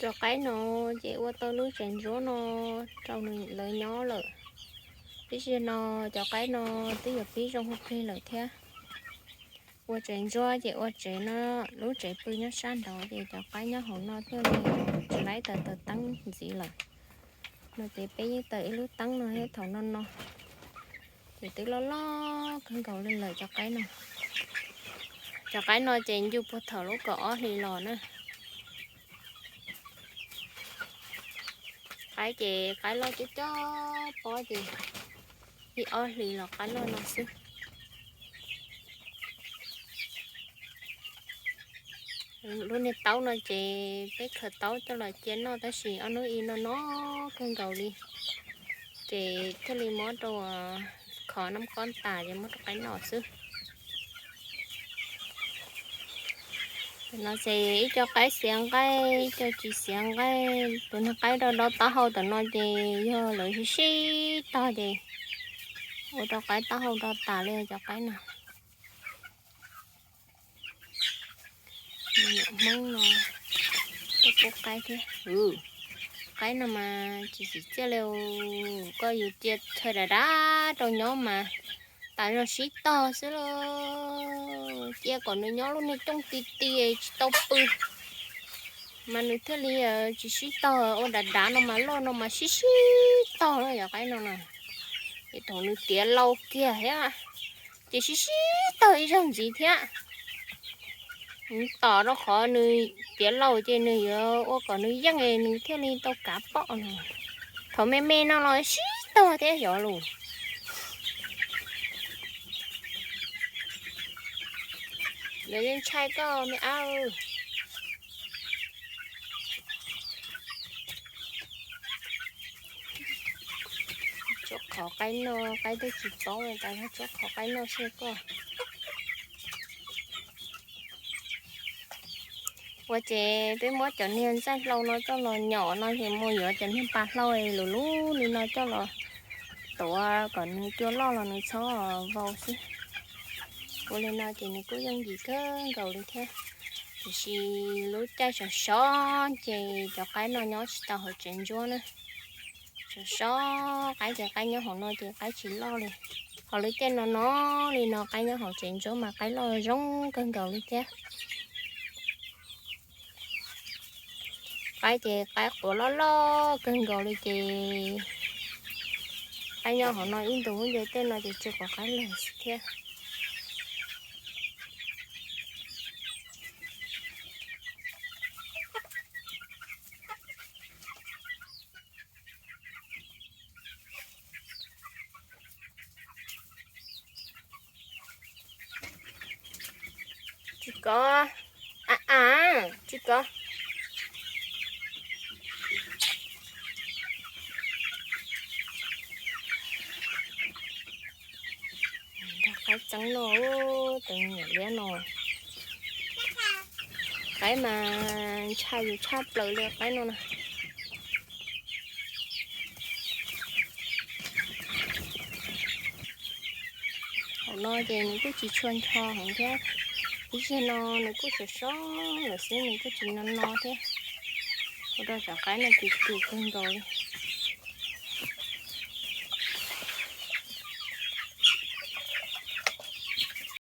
Cov qaib no ces ua tau lub tsev ntsuab no rau lawv nyob lawm. Ib zaug no cov qaib no twb yuav pib zoo plig lawm thiab. Ua tsev ntsuab ces ua tsev no, lub tsev pw nyob sab nraud ces cov qaib nyob hauv no thiaj li tsis laib taws taws teeb ntxiv lawm. No ces peb yeej taws ib lub teeb no thiab thaum no no ces twb loj loj kawg nkaus li lawm cov qaib no. Cov qaib no ces ncu puag thaum lub kaum ob hlis los na. Qaib ces qaib loj coob coob pob ces ib ob hlis los qaib loj no xwb. Lub niag taub no ces peb khaws taub coj los cia noj tab sis ob hnub ib no no kawg nkaus li, ces thiaj li muab rau khov noj qab tas ces muab rau qaib noj xwb. No ces ib co qaib xiav nqaij, ib co tsis xiav nqaij. Tus niag qaib do do taub hau tom no ces yog lawv sib sib tog ces ua rau qaib taub hau do tas li cov qaib no. Nyuam Hmoob no tuaj pub qaib thiab. Qaib no mas tsis tsim txiaj li, koj yuav cia chaw dav dav rau nyob mas tas zog sib tog xwb lauj. Cia kom nws nyob lub niag cooj ti ti tsis tau pw mas nws thiaj li tsis sib tog. Ua dav dav no mas loj no mas sib sib tog lauj cov qaib no na. Ces thaum nws tiav laus kiag thiab ces sib sib tog ib zaug ntxiv thiab. Nws tom rau qhov nws tiav laus ces nws yuav ua kom nws yeej nws thiaj li tau kav pom no. Thaum me me no los sib tog thiab xyov lus. Lawv yeej ntshai koj me ab. Tsuab qhov qaib noj, qaib twb tsis paub tas zog tsuab qhov qaib noj xwb koj. Ua ces peb muab cov niag ntxaij hlau no coj los nyom no ces mus yuav cov niag pas hlau lus lub li no coj los tuav kom nws cua loj los nws txhob vau xwb. Ua li no ces nws kuj yooj yim kawg nkaus li thiab. Tiam sis lub caij sov sov ces cov qaib no nyob tsis tau hauv tsev ntsuab na. Sov sov qaib ces qaib nyob hauv no ces qaib tsis loj li. Ho lub caij no no li no qaib nyob hauv tsev ntsuab mas qaib loj zoo kawg nkaus li thiab. Qaib ces qaib quav loj loj kawg nkaus li ces qaib nyob hauv no ib ntus nce tej no ces tsis quav qaib lawm thiab. Tsis kov, a a, tsis kov. Nrog qaib txeeb no, tus niam liab no. Qaib mas ntshai yus tshaj plaws li qaib no na. Hauv no ces nws kuj tsis tshua ncho heev thiab. Ib zaug no nws kuj sov sov lawm xwb nws kuj tsis no no thiab. Ua rau cov qaib no kis kis kawg nkaus li.